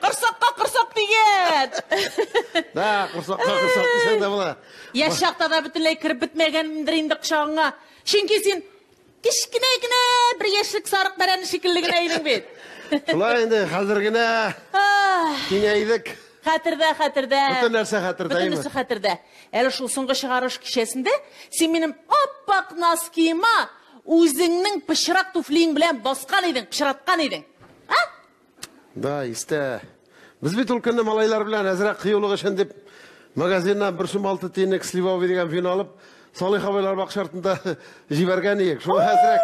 Корсакка корсак дигән. Да, корсакка корсак дисәң дә була. Яшь чакта да бөтенләй кереп бетмәгәндер инде кочагыңа. Чөнки син кечкенә генә бер яшьлек сарык бәрәне шикелле генә идең бит. Шулай инде, хәзер генә киңәйдек. Хәтердә, хәтердә. Бөтен нәрсә хәтердә, әйме? Бөтенесе хәтердә. Әле шул соңгы чыгарыш кичәсендә син минем аппак носкиема үзеңнең пычрак туфлиең белән баскан идең, пычраткан идең. Да, истә. Без бит ул көнне малайлар белән әзрәк кыюлык өчен дип магазиннан 1 сум 6 тиенлек сливовый дигән вино алып, Салих абыйлар бакча артында җибәргән идек. Шул әзрәк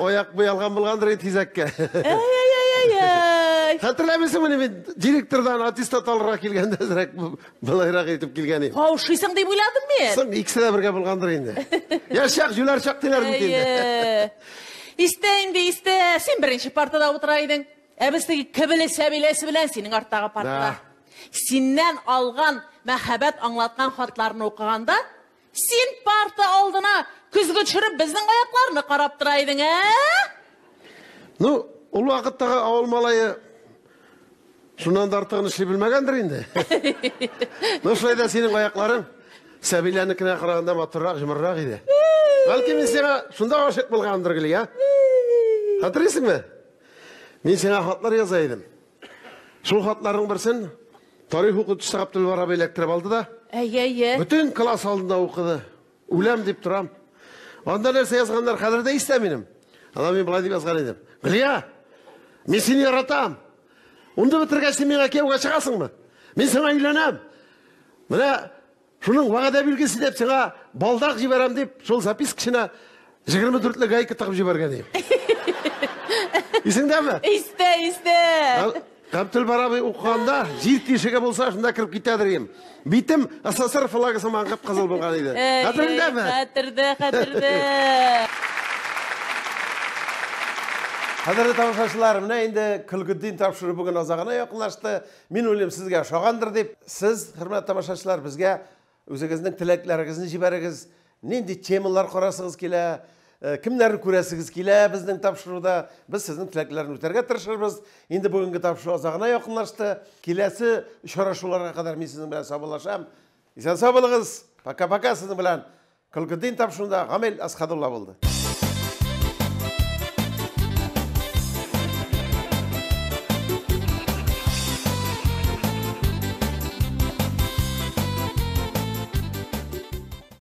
аяк буялган булгандыр инде тизәккә. Әй-әй-әй-әй. Хәтерләмисеңме, мин директордан аттестат алырга килгәндә әзрәк былайрак итеп килгән идем. Каушыйсың дип уйладым мин. Соң икесе дә бергә булгандыр инде. Яшь чак, җүләр чак диләр бит инде. Әйе. Истә инде, истә. Син беренче партада утыра идең. Ә без теге кебеле сәбиләсе белән синең арттагы партада. Синнән алган мәхәббәт аңлаткан хатларны укыганда, син парта алдына көзге төшереп безнең аякларны карап тора идең, ә? Ну, ул вакыттагы авыл малае шуннан да артыгын эшли белмәгәндер инде. Ну, шулай да синең аякларың Сәбиләнекенә караганда матуррак, җомыррак иде. Бәлки мин сиңа шунда гашыйк булгандыр, Гөлия. Хәтерлисеңме? Мин сиңа хатлар яза идем. Шул хатларның берсен тарих укытучысы Габделбар абый эләктереп алды да. Әйе, әйе. Бөтен класс алдында укыды. Үләм дип торам. Анда нәрсә язганнар хәзер дә истә минем. Анда мин болай дип язган идем. Гөлия, мин сине яратам. Унда бетергәч син миңа кияүгә чыгасыңмы? Мин сиңа өйләнәм. Менә шуның вәгъдә билгесе дип сиңа балдак җибәрәм дип, шул запискасына 24-ле гайка тыгып җибәргән идем. Исеңдәме? Истә, истә. Габделбар абый укыганда җир тишеге булса шунда кереп китәдер идем. Битем СССР флагы сыман кып-кызыл булган иде. Хәтереңдәме? Хәтердә, хәтердә. Кадерле тамашачылар, менә инде Көлгетдин тапшыру бүген азагына якынлашты. Мин уйлыйм, сезгә ошагандыр дип. Сез, хөрмәтле тамашачылар, безгә үзегезнең теләкләрегезне җибәрегез. Нинди темалар карасыгыз килә, кемнәрне күрәсегез килә безнең тапшыруда. Без сезнең теләкләрне үтәргә тырышырбыз. Инде бүгенге тапшыру азагына якынлашты. Киләсе очрашуларга кадәр мин сезнең белән саубуллашам. Исән сау булыгыз. Пока-пока сезнең белән Көлгетдин тапшыруында Гамил Асхадулла булды.